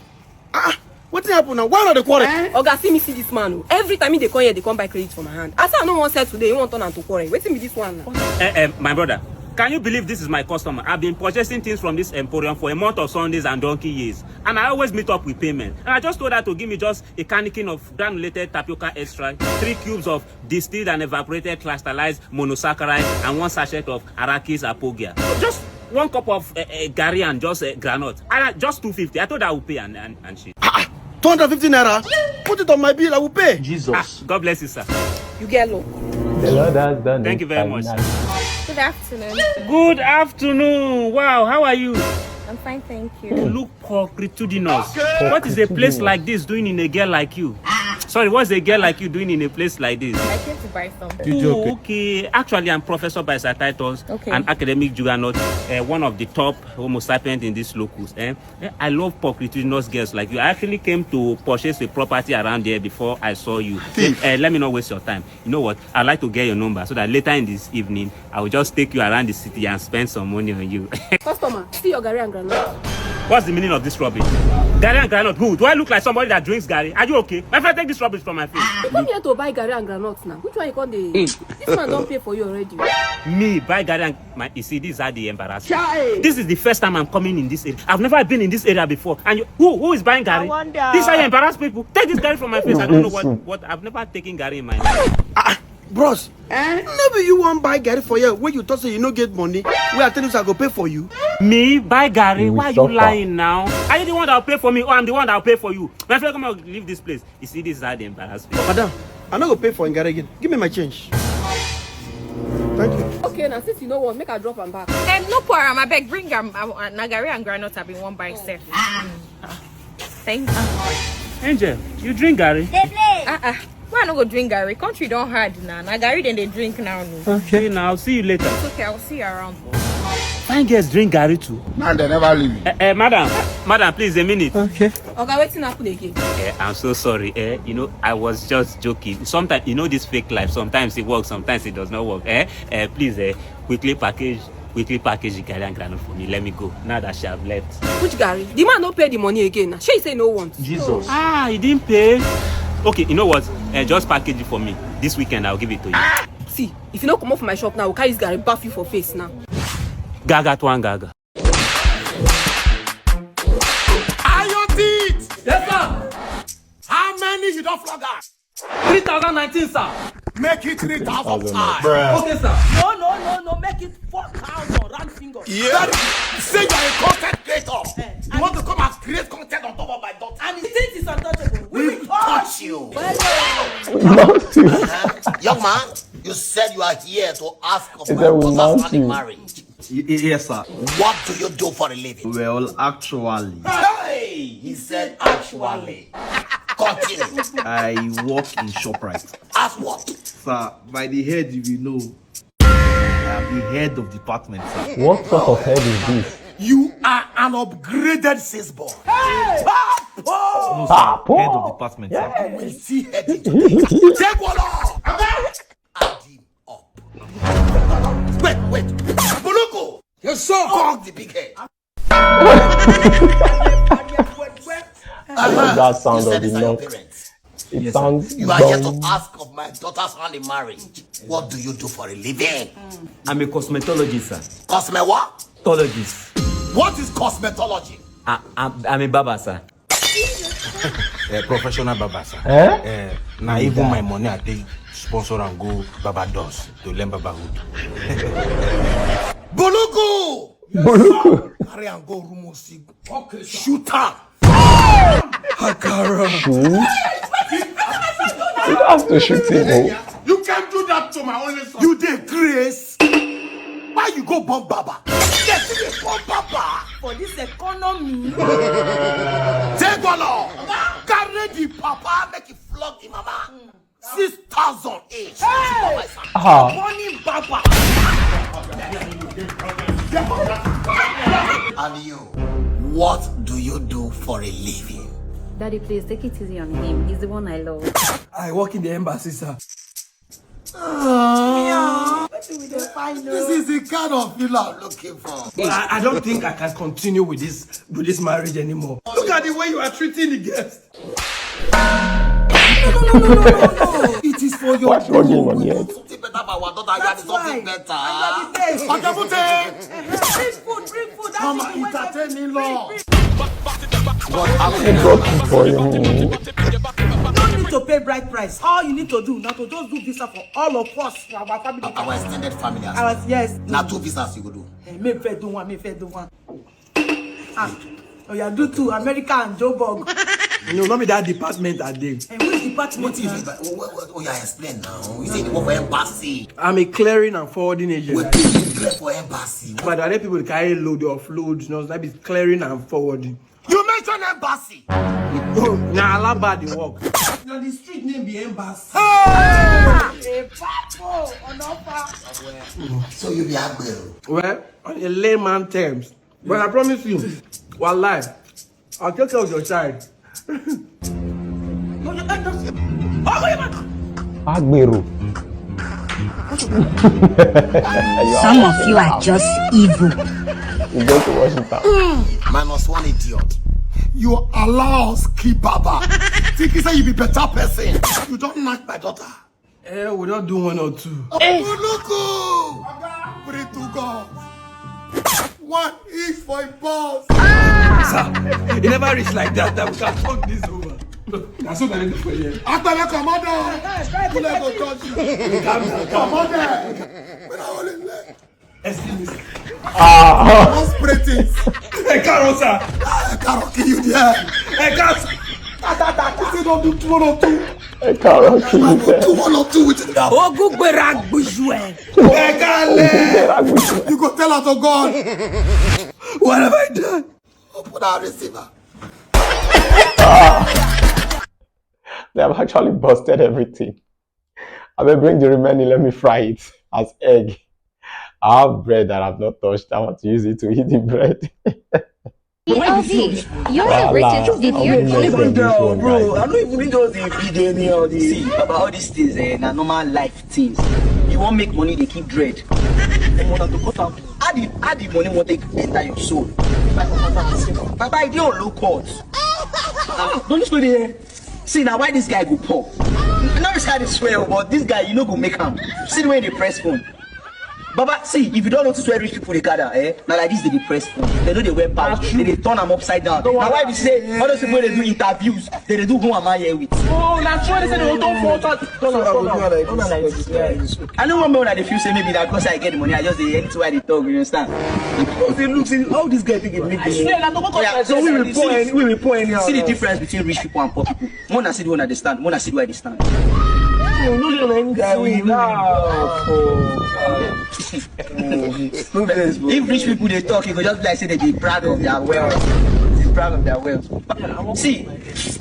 Ah, wetin happen now? Why una dey quarrel? Oga, see me, see this man o. Every time he dey come here, dey come buy credit for my hand. As I no wan sell today, he wan turn am to quarrel. Wetin be this one now? Eh, eh, my brother, can you believe this is my customer? I've been purchasing things from this emporium for a month of Sundays and donkey years, and I always meet up with payment. And I just told her to give me just a cannikin of granulated tapioca extract, three cubes of distilled and evaporated crystallized monosaccharide, and one sachet of Arachis apogia. So just one cup of uh, uh, gari and just uh, granite. And uh, just two fifty. I told her I would pay and, and, and she. Ah, two hundred fifty naira. Put it on my bill. I will pay. Jesus. Ah, God bless you, sir. You get luck. The Lord has done Thank you very much. Good afternoon. Good afternoon. Wow, how are you? I'm fine, thank you. You look pulchritudinous. What is a place like this doing in a girl like you? Sorry, what's a girl like you doing in a place like this? I came to buy something. Oh, okay. Actually, I'm Professor Baisa Titus, okay. An academic juggernaut, uh, one of the top Homo sapiens in this locus. Eh? Eh, I love pulchritudinous girls like you. I actually came to purchase a property around there before I saw you. Uh, let me not waste your time. You know what? I'd like to get your number so that later in this evening, I will just take you around the city and spend some money on you. Customer, see your gari and granite. What's the meaning of this rubbish? Gari and granite? Who? Do I look like somebody that drinks gari? Are you okay? My friend, take this rubbish from my face. You come here to buy gari and granite now. Which one you come dey? This man don pay for you already. Me buy gari and my, you see, this is how they embarrass me. This is the first time I'm coming in this area. I've never been in this area before. And you, who who is buying gari? This is how you embarrass people. Take this gari from my face. I don't know what what I've never taken gari in my life. Ah, bros, eh? No be you wan buy garri for here wey you talk say you no get money, wey I tell you say I go pay for you? Me buy garri? Why are you lying now? Are you the one that will pay for me or I'm the one that will pay for you? My friend, come out, leave this place. You see, this is how they embarrass me. Madam, I no go pay for garri again. Give me my change. Thank you. Okay, now since you know what, make I drop am back. Um, no quarrel, I beg, bring am. Um, uh, na garri and groundnut I bin wan buy sef. Thank you. Angel, you drink garri? Dey play. Ah ah. Why I no go drink garri? Country don hard na. Na garri dem dey drink now. No. Okay, now I'll see you later. It's okay, I'll see you around. Fine girls drink garri too. Man, they never leave you. Eh, eh, madam, madam, please a minute. Okay. Oga, wetin happen again? Eh, I'm so sorry. Eh, you know, I was just joking. Sometimes, you know, this fake life. Sometimes it works, sometimes it does not work. Eh, eh, please, eh, quickly package quickly package the garri and groundnut for me. Let me go. Now that she have left. Which garri? The man no pay the money again. Now she say no want. Jesus. Ah, he didn't pay. Okay, you know what? Uh, just package it for me. This weekend I'll give it to you. See, if you no comot for my shop now, I will carry this garri baff you for face now. Gaga to one gaga. Iron teeth. Yes, sir. How many you don flog am? Three thousand nineteen, sir. Make it three thousand times. Okay, sir. No, no, no, no. Make it four thousand round finger. Yeah. Say you are a content creator. Eh, you want to come and create content on top of my daughter. And the thing is untouchable. We will touch you. Uh-huh. Young man, you said you are here to ask of my daughter's hand in marriage. Y- y- yes, sir. What do you do for a living? Well, actually, Hey! He said actually. Continue. I work in ShopRite. As what? Sir, by the head you will know. I am the head of department, sir. What sort of head is this? You are an upgraded sales boy. Papo! No, sir. Papo! Head of department, sir. You will see head in today. Take one off. Add him up. Wait, wait. Buluku! Yes, sir. Fuck the big head. That sound of the knock. It sounds. You are here to ask of my daughter's hand in marriage. What do you do for a living? I'm a cosmetologist, sir. Cosme what? Tologist. What is cosmetology? I, I'm, I'm a barber, sir. A professional barber, sir. Eh? Eh, na even my money I take sponsor and go barber doors to learn barberhood. Bologo! Bologo! Carry and go room, see. Okay, sir. Shoot her. Hakara. Shoot? You don't have to shoot him, oh. You can't do that to my only son. You dey grace. Why you go born baba? Yes, you dey born baba. For this economy. Take one off. Carry the papa, make you flog the mama. Six thousand each. Hey! Ah. Born baba. And you, what do you do for a living? Daddy, please take it easy on him. He's the one I love. I work in the embassy, sir. Ah, wetin we dey find o? This is the kind of feel I'm looking for. But I, I don't think I can continue with this with this marriage anymore. Look at the way you are treating the guests. No, no, no, no, no, no. It is for your What's wrong good. with We you? Need something better for our daughter. You are That's something why. Better. I know the taste. Ojabote, Bring food, bring food. That's come the and thing wey entertain dey me, Lord. What happened for you? You don't need to pay bride price. All you need to do na to just do visa for all of us, for our family. Our extended family. Ours, yes. Now two visas you go do. Eh, me fair do one, me fair do one. Ah, oh yeah, do two, America and Joburg. No, not be that department I did. And which department? What is Na? it? What, what, what you explain now? You say the work for embassy. I'm a clearing and forwarding agent. What is it clear for embassy? But other people carry load, offload, you know, that is clearing and forwarding. You mentioned embassy. Oh, now Alaba the work. Now the street name be embassy. A bad boy, Onofa. So you be Agbero. Well, on a layman terms, but I promise you, wallahi, I'll take care of your child. Agbero. Some of you are just evil. You go to Washington. Minus one idiot. You allow us kibaba. Think you say you be better person. You don't knock my daughter. Eh, we don't do one or two. Onuku! Pray to God. One is for a boss. Sir, it never reached like that that we can talk this over. That's what I do for you. Agbere commander. Who let go touch you? Commander. We don't hold him leg. Excuse me, sir. Don't spray things. Ẹ káàárọ̀, sir. I can't kill you there. Ẹ káàárọ̀. You say don't do two one or two. Ẹ káàárọ̀ kí I ni go sẹ́. Do one or two with it now. Ogun gbera gbuju ẹ. Ẹ káàlẹ́. You go tell her to God. What have I done? Open our receiver. They have actually busted everything. I will bring the remaining. Let me fry it as egg. I have bread that I've not touched. I want to use it to eat the bread. L D, you're Voila. British. Did you Omo, Calm this down, one, bro. guys. I don't even need all the video any all this. See, about all these things, eh, na normal life things. You wan make money, dey keep dread. Omo, na to cut am. How the how the money wan take enter your soul? Baba, I dey on low cut. Ah, don't you know the See, na why this guy go poor. No be say I dey swear o, but this guy, you no go make am. See the way he dey press phone. Baba, see, if you don't notice where rich people dey gather, eh? Na like this they dey press phone. They no dey wear pouch. They dey turn am upside down. Na why we say all those people wey dey do interviews, they dey do who am I here with? Oh, na true. They say they don't talk for talk. I no wan make una dey feel say maybe na because I get the money, I just dey anything wey I dey talk, you understand? Because they look, see how this guy take dey make I swear, na to go Yeah, come so we will see pour any, we will pour anyhow. See the difference between rich people and poor people. Una see the one understand. Una see the way I dey stand. You know, you know, guy, we know. If rich people dey talk, you go just be like say they dey proud of their wealth. They proud of their wealth. See,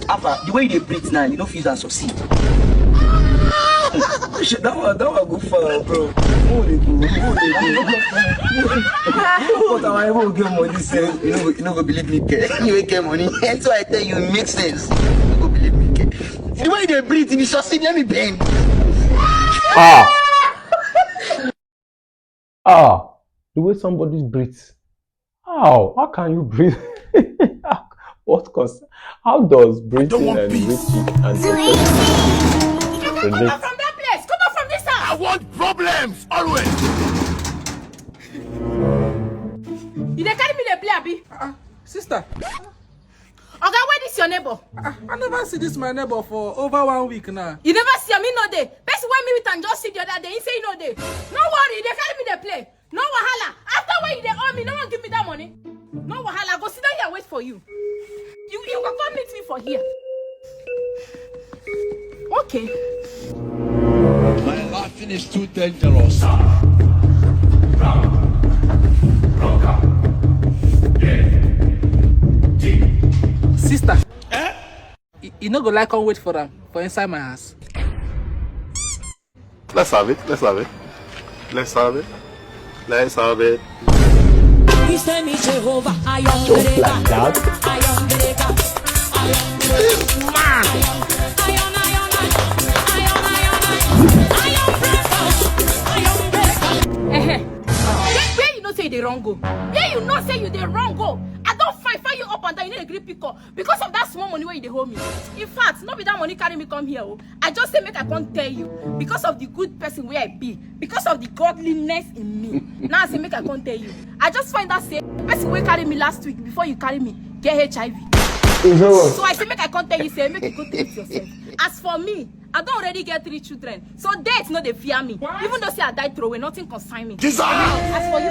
Alpha, the way you dey breathe now, you no fit use am succeed. Shit, that one, that one go far, bro. Who dey go? Who dey go? But I even get money, sef. You no go, you no go believe me, ke? You wey get money. That's why I tell you, it makes sense. You no go believe me, ke? The way you dey breathe, if you succeed, let me bend. Ah. Ah. The way somebody breathes. How? How can you breathe? What cause? How does breathing and breathing and Come out from that place. Come out from this house. I want problems always. You dey carry me dey play, abi? Sister, Oga, where this your neighbor? I never see this my neighbor for over one week now. You never see am, he no dey. Person wey me with am just see the other day, he say he no dey. No worry, you dey carry me dey play. No wahala. After when you dey owe me, no one give me that money. No wahala, go sit down here, wait for you. You, you go come meet me for here. Okay. My laughing is too dangerous. Sister, eh? You, you no go like come wait for am for inside my house. Let's have it. Let's have it. Let's have it. Let's have it. Just like that. Go. Where you know say you dey wrong go. I don find find you up and down, you no dey gree pick up because of that small money wey you dey hold me. In fact, no be that money carry me come here o. I just say make I come tell you because of the good person wey I be, because of the godliness in me. Now I say make I come tell you. I just find out say person wey carry me last week before you carry me get H I V. So I say make I come tell you say make you go treat yourself. As for me, I don already get three children, so death no dey fear me. Even though say I die throway, nothing concern me. Jesus! As for you,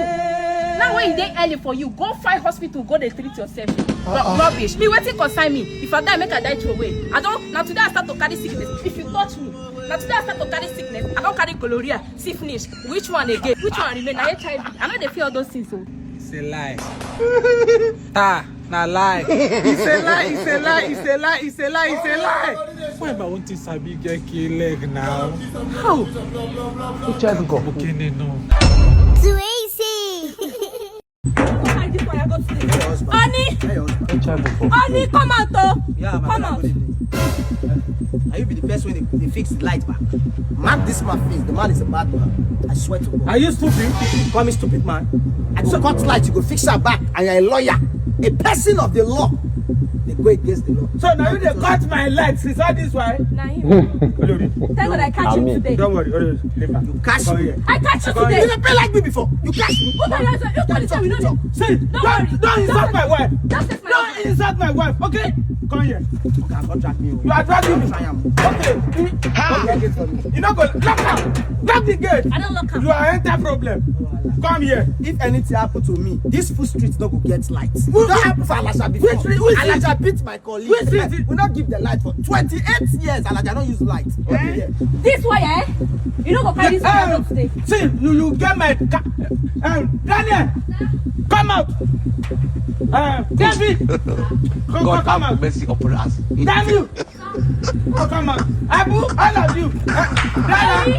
now when e dey early for you, go find hospital, go dey treat yourself. Ru- rubbish. Me, wetin concern me? If I die, make I die throway. I don, na today I start to carry sickness. If you touch me, na today I start to carry sickness. I don carry gonorrhea, syphilis. Which one again? Which one remain? Na H I V. I no dey fear all those things o. It's a lie. Ta, na lie. It's a lie, it's a lie, it's a lie, it's a lie, it's a lie. Why am I wanting sabi get kill leg now? How? H I V go. Okay, no. Tracy. Honey, H I V go. Honey, come out, oh. Yeah, my Come brother, out. Good evening. Are you be the person wey dey dey fix the light back? Mark this man face. The man is a bad man. I swear to God. Are you stupid? You call me stupid man? I go cut light, you go fix her back, and you're a lawyer, a person of the law. They go against the law. So now you dey cut my light. Is that this why? Na him. Olori. Thank God I catch him Amen. Today. Don't worry, Olori. Leave her. You catch Come me. Here. I catch you Come today. Here. You never play like me before. You catch me. Who tell you say, who tell you say we no dey? See, Don't don't, worry. Don't insult Don't my wife. Just take my Don't insult my wife, okay? Come here. Okay, I'm not dragging you. You are dragging me. I am. Okay. Come here, get for me. You no go lock am. Lock the gate. I don't lock am. You are enter problem. Come here. If anything happen to me, this full street no go get light. Who- Don't happen for Alaja before. Which- which- Alaja beat my colleague. Which street? We not give the light for twenty-eight years. Alaja don't use light. Okay, yeah. This way, eh? You no go carry this one Eh, come today. See, you, you get my ca- um, Daniel, come out. Uh, David, come, God come, come have out. Mercy upon us. Daniel, come, come out. Abu, all of you. Uh, Daniel,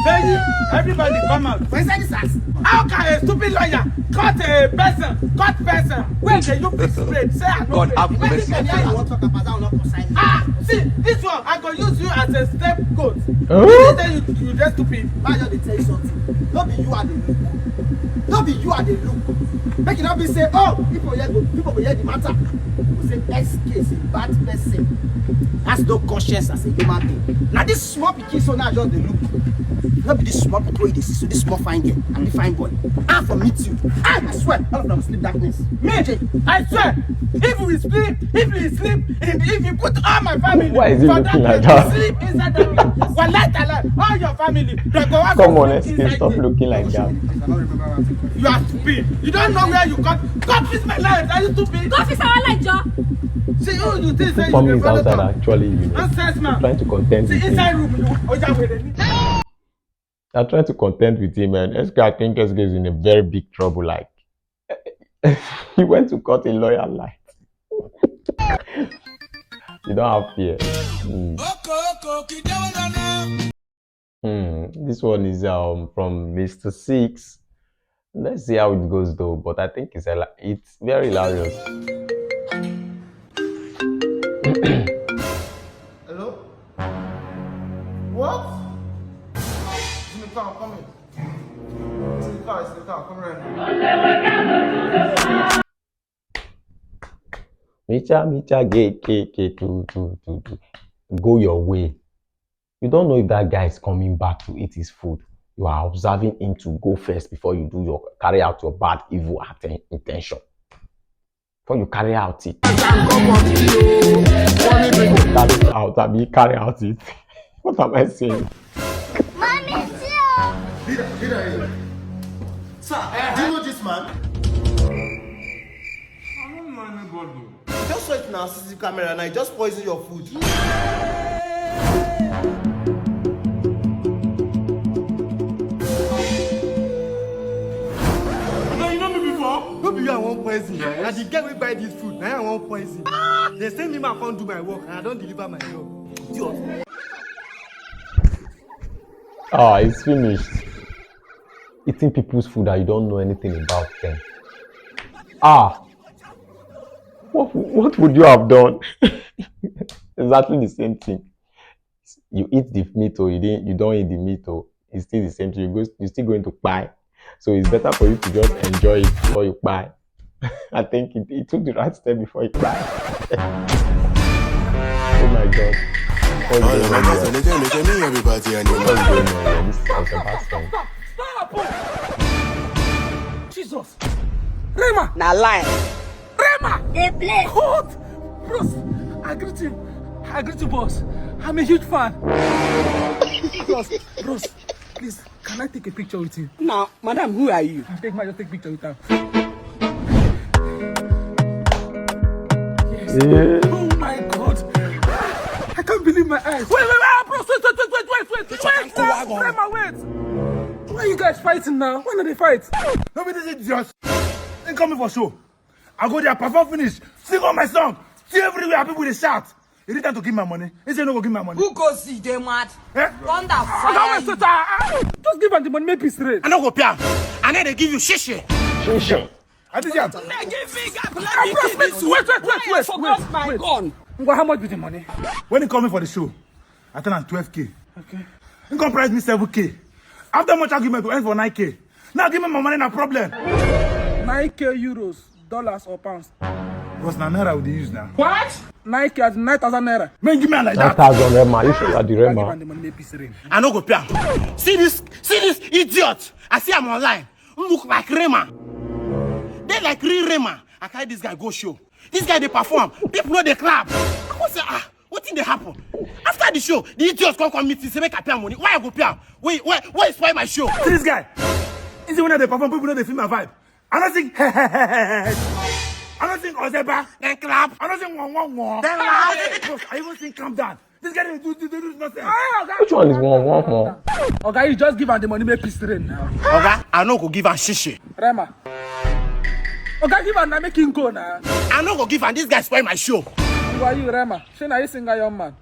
David, everybody come out. Where's that? How can a stupid lawyer cut a person, cut person? When dey you fit straight? Say I no God fit. Have Imagine mercy say upon you us. Wan talk about that one, not concern me. Ah, see, this one, I go use you as a scapegoat. Huh? You say you, you dey stupid. But I just dey tell you something. No be you are the look. No be you are the look. Make it not be say, oh, people here go, people go hear the matter. Go say S K is a bad person. Has no conscience as a human being. Now this small pikin so now I just dey look. No be this small pikin wey you dey see so, this small fine girl and the fine boy. I for meet you. I, I swear, all of them will sleep darkness. Me, I swear, if we sleep, if we sleep, if, if you put all my family Why is he for looking that like place, that? Sleep inside that place. Wallahi, tallahi, all your family, they go have Come on, to S K, sleep inside stop there. Looking like that. You are stupid. You don't know where you got. God fix my life. Are you stupid? God fix our life, Joe. See, you, you think say you Mommy dey is follow outside talk. Actually, you know, Nonsense, man. Trying to content See with inside me. Room, you. Oh, yeah, wait. They're trying to contend with him, and S K, I think S K is in a very big trouble. Like, he went to cut a lawyer light. You don't have fear. Hmm. Hmm. This one is um from Mister Six. Let's see how it goes though, but I think it's a, it's very hilarious. Hello? What? It's in the car, I'm coming. It's in the car, it's in the car, come right now. Micha, micha, gay, gay, gay, two, two, two, two. Go your way. You don't know if that guy is coming back to eat his food. You are observing him to go first before you do your carry out your bad evil atten- intention. Before you carry out it. Carry out, I mean, carry out it. What am I saying? Mommy, see. Leader, leader, leader. Sir, do you know this man? I don't know anybody. You just saw it in our C C T V camera and I just poison your food. No, you know me before? No be you I wan poison. Yes. Na the girl wey buy this food, na him I wan poison. They send me ma come do my work and I don deliver my job. Idiot. Ah, it's finished. Eating people's food that you don't know anything about them. Ah, what, what would you have done? Exactly the same thing. You eat the meat or you didn't, you don't eat the meat or it's still the same thing. You go, you still going to buy. So it's better for you to just enjoy it before you buy. I think he, he took the right step before he buy. Oh my God. What's going on here? What's going on here? This is a bad song. Jesus. Rema. Na lie. Rema. Dey play. What? Bros, I greet you. I greet you, boss. I'm a huge fan. Bros, bros, please, can I take a picture with you? Now, madam, who are you? I beg, ma, just take picture with her. Yes. Yeah. Oh my God. I can't believe my eyes. Wait, wait, wait, bros, wait, wait, wait, wait, wait, wait, wait, wait, Rema, wait. Why are you guys fighting now? Why not they fight? No be this idiot. He come for show. I go there, perform finish, sing all my song, see everywhere people dey shout. He reach time to give my money. He say no go give my money. Who go see dey mad? Eh? Thunder Oga, fire wait, wait, ah, ah. Just give am the money, make peace reign. I no go pay am. I no dey give you shishi. Shishi. I think am. Give me gap, Ah, let me bros, give wait, it. wait, wait, wait, Why I wait, forgot wait, my wait. Gun. Ngwa, how much be the money? When he call me for the show, I tell am twelve K. Okay. He come price me seven K. After much argument, we end for nine K. Now give me my money, na problem. Nine K euros, dollars or pounds? Bros, na naira we dey use now. Nine K at nine thousand naira. Man, give me am like that. Nine thousand Rema. You sure you are the Give am Rema? the money, make peace reign. I no go pay am. See this, see this idiot. I see am online. Look like Rema. Dey like real Rema. I carry this guy go show. This guy dey perform. People no dey clap. I go say, ah, wetin dey happen? After the show, the idiot come come meet me, say make I pay am money. Why I go pay am? Wait, why, why you spoil my show? See this guy. He say when I dey perform, people no dey feel my vibe. I no sing. I no sing Ozeba. Then clap. I no sing one one one. Then laugh. Bros, I even sing calm down. This guy dey do, do, do, do nothing. Which one is one one one? Oga, you just give am the money, make peace reign now. Oga, I no go give am shishi. Rema. Oga, give am now, make him go now. I no go give am. This guy spoil my show. Who are you, Rema? Shey na you singer, young man?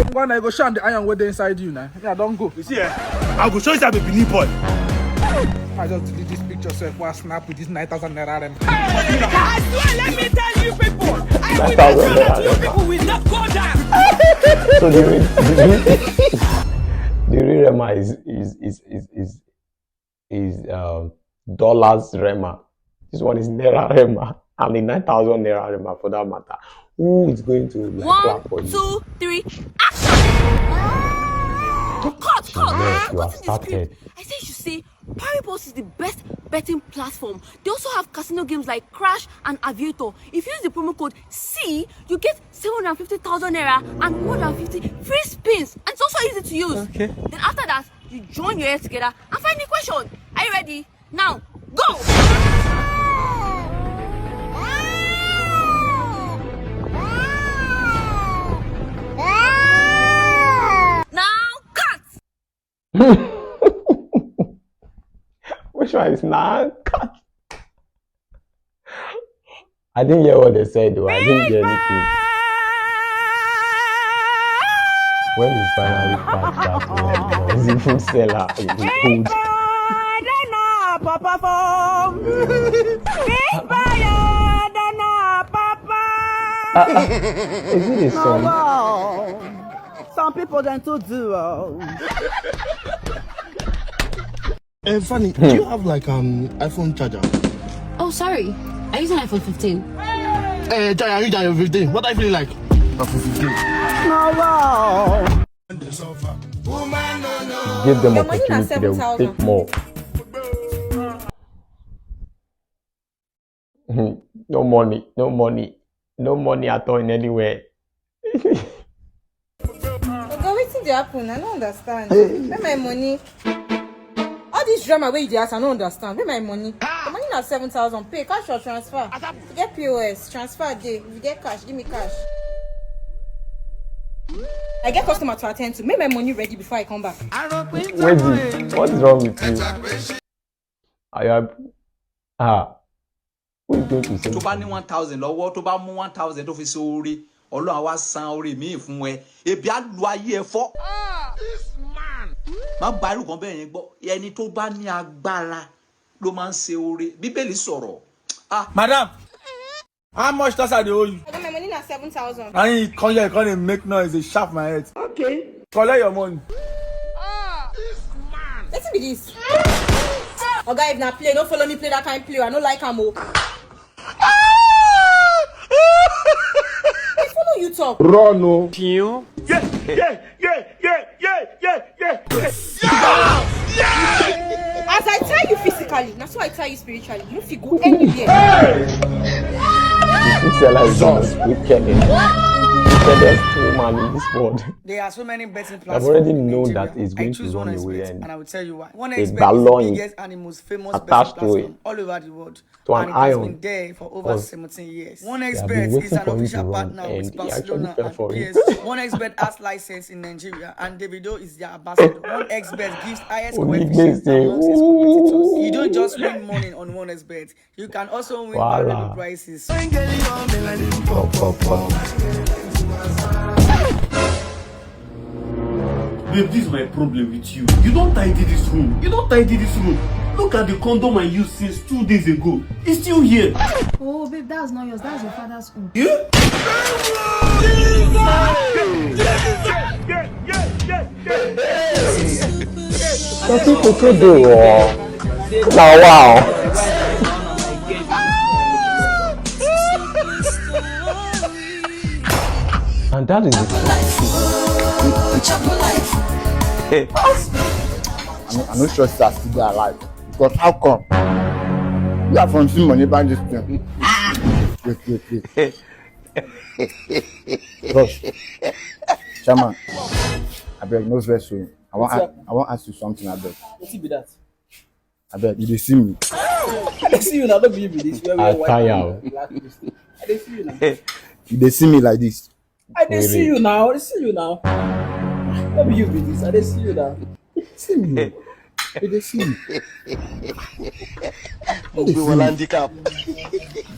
Ngwa, na you go show am the iron wey dey inside you now. Me, I don go. You see, eh? I go show you that baby knee boy. I just delete this picture, so if I snap with this nine thousand naira Rema. I swear, let me tell you people. I will Nine thousand not naira. You people will not go down. So the real, the real, the real Rema is is is is is, is um, dollars Rema. This one is naira Rema. I mean nine thousand naira Rema for that matter. Who is going to like, One, clap for you? Two, three, action! Cut, cut! Yes, you Cut have in the started. Script. I say you should say Paribos is the best betting platform. They also have casino games like Crash and Aviator. If you use the promo code C, you get seven hundred fifty thousand naira and one hundred fifty free spins. And it's also easy to use. Okay. Then after that, you join your head together and find the question. Are you ready? Now, go! Now, cut! Which one is now? Cut. I didn't hear what they said though. I didn't hear anything. When you finally pack that one, the food seller, you go hold. Papa phone. Big fire, don't know, Papa. Ah, ah. Is it a song? Wow. Some people dem too do. Oh. Eh, Fanny, do you have like an iPhone charger? Oh, sorry. I use an iPhone fifteen. Eh, charger, you charger fifteen. What are you feeling like? iPhone fifteen. No, wow. Give them Your money na opportunity, they will seven thousand. Take more. Hmm, no money, no money, no money at all in anywhere. Oga, wetin dey happen? I no understand. Where my money? All this drama wey you dey ask, I no understand. Where my money? The money na seven thousand. Pay cash or transfer? If you get P O S, transfer dey. If you get cash, give me cash. I get customer to attend to. Make my money ready before I come back. Where's it? What is wrong with you? I am. Ah. Who is going to send? Tó bá ní one thousand lọ́wọ́, tó bá mú one thousand tó fi ṣe oore, Ọlọ́run á wá san oore míì fún ẹ. Ebi á lu ayé ẹ fọ́. Má gba irú kan bẹ́ẹ̀ yẹn gbọ́. Ẹni tó bá ní agbára ló máa ń ṣe oore. Bíbélì sọ̀rọ̀. Ah. Madam, how much tax I dey owe you? Oga, my money na seven thousand. And you come here, come dey make noise, dey sharp my head. Okay. Collect your money. Wetin Be this. Oga, if na play, don't follow me play that kind play. I no like am o. I follow you talk. Run o. Yeah, yeah, yeah, yeah, yeah, yeah, yeah, yeah. As I tell you physically, na so I tell you spiritually. You fit go anywhere. This is like the most wicked, wickedest woman in this world. There are so many betting I've platforms. already in known Nigeria. That it's I going to choose run one away expert, and and I will tell you why. One a expert is balloon the biggest and the most famous betting attached to it platform all over the world. to an And it has ion. been there for over Because seventeen years. they One have expert been is waiting an for him to official run, partner and with he actually Barcelona fell and for it. P S G. One expert has license in Nigeria, and Davido is their ambassador. One expert gives highest Only coefficient they say, amongst his competitors. "Ooh." You don't just win money on one expert. You can also win Voila. valuable prizes. Pop, pop, pop. Babe, this is my problem with you. You don't tidy this room. You don't tidy this room. Look at the condom I used since two days ago. It's still here. Oh, babe, that's not yours. That's your father's own. Yeah? Some people too do o. Now wow. And that is the truth. I no, I no sure say I still dey alive. Because how come? You are from see money buy this thing. Wait, wait, wait. Bros, chairman, abeg no vex o. I wan, a- I wan ask you something, abeg. Wetin be that? Abeg, you dey see me? I dey see you now, no be you be this. You wear I white tire and o. black. I dey see you now. You dey see me like this? I dey see you now. I dey see you now. No be you be this. I dey see you now. See me. You dey see me?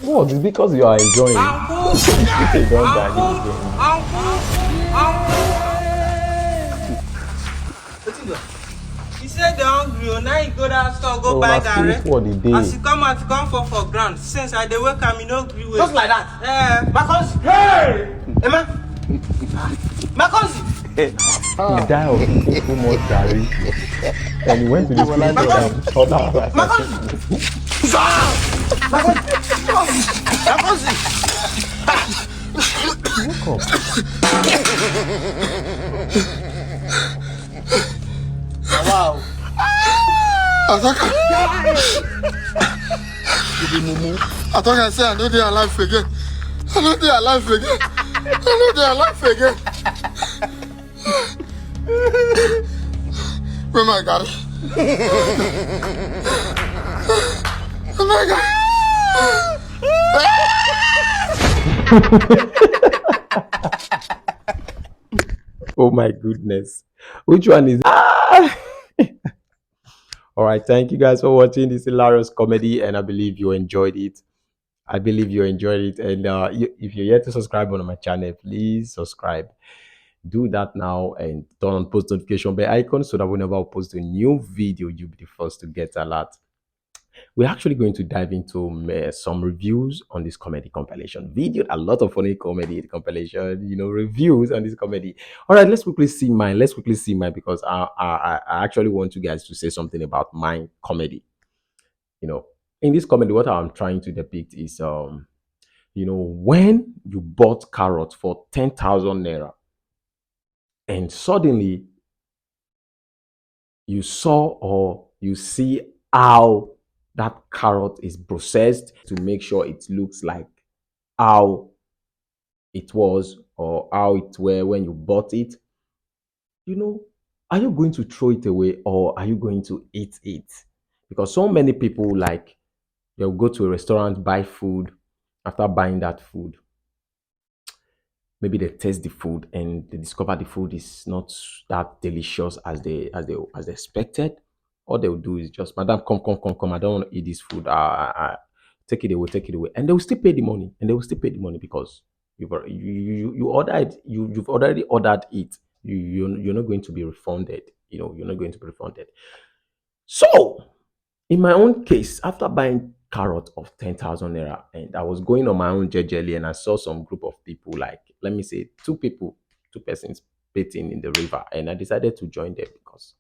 What? It's because you are enjoying. If you don't die, you will. Wetin do? He said they hungry o, now he go that store go So buy na spirit garri. world e dey. As he come out, he come fall for ground. Since I dey wake am, he no gree wake. Just like that. Eh. My cousin. Hey! Emma. My cousin. He die of eating too much garri. And he went to the spirit world and other My cousin. My cousin. My cousin. Woke up. Wow. Ataka. You be mumu. Ataka say I no dey alive again. I no dey alive again. I no dey alive again. Where my garri? Where my garri? Oh my goodness. Which one is? Ah! All right. Thank you guys for watching this hilarious comedy, and I believe you enjoyed it. I believe you enjoyed it. And uh, you, if you're yet to subscribe on my channel, please subscribe. Do that now and turn on post notification bell icon so that whenever I post a new video, you'll be the first to get alert. We're actually going to dive into uh, some reviews on this comedy compilation video. A lot of funny comedy compilation, you know, reviews on this comedy. All right, let's quickly see mine. Let's quickly see mine because I, I, I actually want you guys to say something about my comedy. You know, in this comedy, what I'm trying to depict is, um, you know, when you bought carrot for ten thousand naira, and suddenly you saw or you see how that carrot is processed to make sure it looks like how it was or how it were when you bought it. You know, are you going to throw it away or are you going to eat it? Because so many people, like, they'll go to a restaurant, buy food. After buying that food, maybe they taste the food and they discover the food is not that delicious as they as they as they expected. All they'll do is just, "Madam, come, come, come, come. I don't want to eat this food. Ah, ah, ah. Take it away, take it away." And they will still pay the money. And they will still pay the money because you've al- you you, you ordered you you've already ordered it. You you're, you're not going to be refunded. You know, you're not going to be refunded. So, in my own case, after buying carrot of ten thousand naira, and I was going on my own jejely, and I saw some group of people, like, let me say, two people, two persons bathing in the river, and I decided to join them because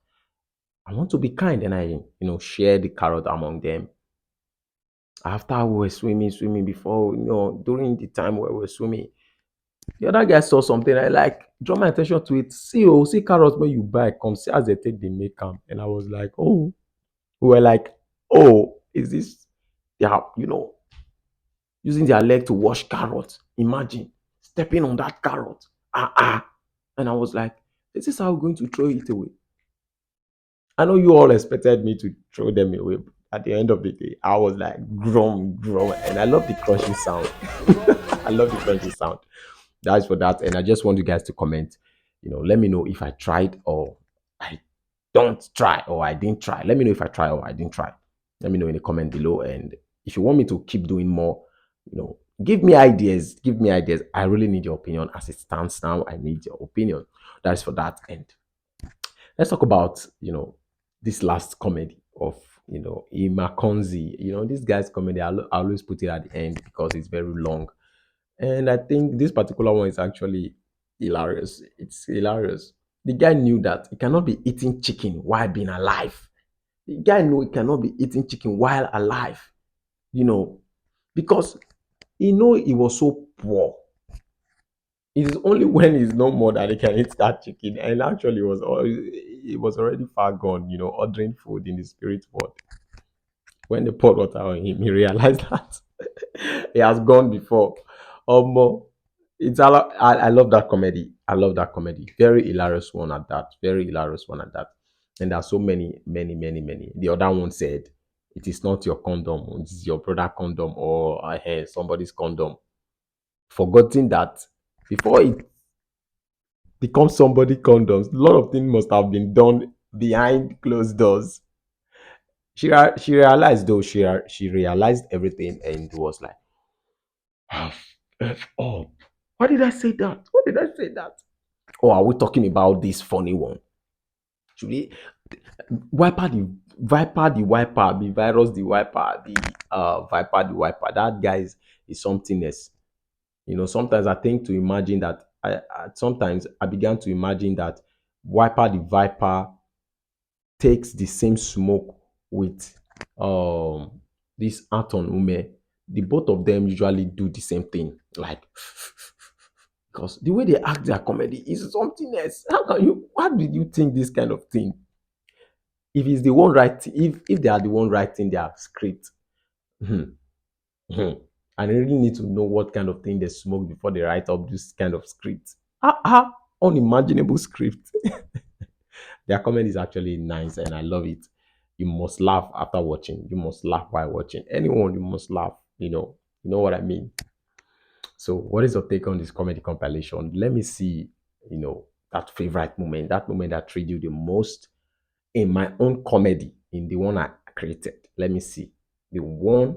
I want to be kind, and I, you know, share the carrot among them. After we were swimming, swimming before, you know, during the time we were swimming, the other guy saw something. I, like, draw my attention to it. "See, oh, see carrot wey you buy, come see as they take dey make am." And I was like, "Oh." We were like, "Oh, is this?" Yeah, you know, using their leg to wash carrot. Imagine stepping on that carrot. Ah, ah. And I was like, "This is how we're going to throw it away." I know you all expected me to throw them away, but at the end of the day, I was like, "Grum, grum." And I love the crunchy sound. I love the crunchy sound. That's for that. And I just want you guys to comment. You know, let me know if I tried or I don't try or I didn't try. Let me know if I try or I didn't try. Let me know in the comment below. And if you want me to keep doing more, you know, give me ideas. Give me ideas. I really need your opinion as it stands now. I need your opinion. That's for that. And let's talk about, you know, this last comedy of, you know, Ima Konzi. You know, this guy's comedy, I, lo- I always put it at the end because it's very long. And I think this particular one is actually hilarious. It's hilarious. The guy knew that he cannot be eating chicken while being alive. The guy knew he cannot be eating chicken while alive, you know, because he know he was so poor. It is only when he's no more that he can eat that chicken. And actually, it was al- it was already far gone, you know, ordering food in the spirit world. When they poured water on him, he realized that he has gone before. Um, it's I, lo- I I love that comedy. I love that comedy. Very hilarious one at that. Very hilarious one at that. And there are so many, many, many, many. The other one said, "It is not your condom. It is your brother condom or uh, somebody's condom." Forgotten that before it becomes somebody condoms, a lot of things must have been done behind closed doors. She rea- she realized though she rea- she realized everything and was like, "Ah, f up. Why did I say that? Why did I say that?" Or are we talking about this funny one? Should we Wiper the Viper the Wiper, the virus the Wiper, the uh Viper the Wiper? That guy is, is something else. You know, sometimes I think to imagine that I, I sometimes I began to imagine that Wiper the Viper takes the same smoke with um this Anton Ume. The both of them usually do the same thing, like, because the way they act their comedy is something else. How can you? How did you think this kind of thing? If it's the one writing, if if they are the one writing their script, hmm, hmm, and they really need to know what kind of thing they smoke before they write up this kind of script. Ah, ah, unimaginable script. Their comedy is actually nice, and I love it. You must laugh after watching. You must laugh while watching. Anyone, you must laugh. You know, you know what I mean. So, what is your take on this comedy compilation? Let me see. You know, that favorite moment, that moment that treat you the most in my own comedy, in the one I created. Let me see the one,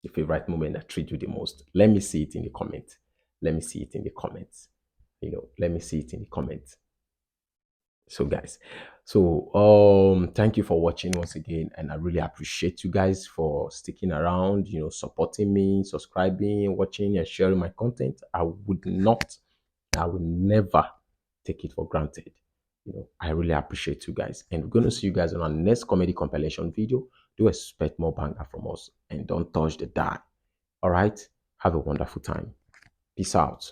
the favorite moment that treat you the most. Let me see it in the comment. Let me see it in the comments. You know, let me see it in the comments. So, guys, so um thank you for watching once again, and I really appreciate you guys for sticking around, you know, supporting me, subscribing, watching, and sharing my content. I would not, I will never take it for granted. You know, I really appreciate you guys, and we're going to see you guys on our next comedy compilation video. Do expect more banger from us, and don't touch the die. All right, have a wonderful time. Peace out.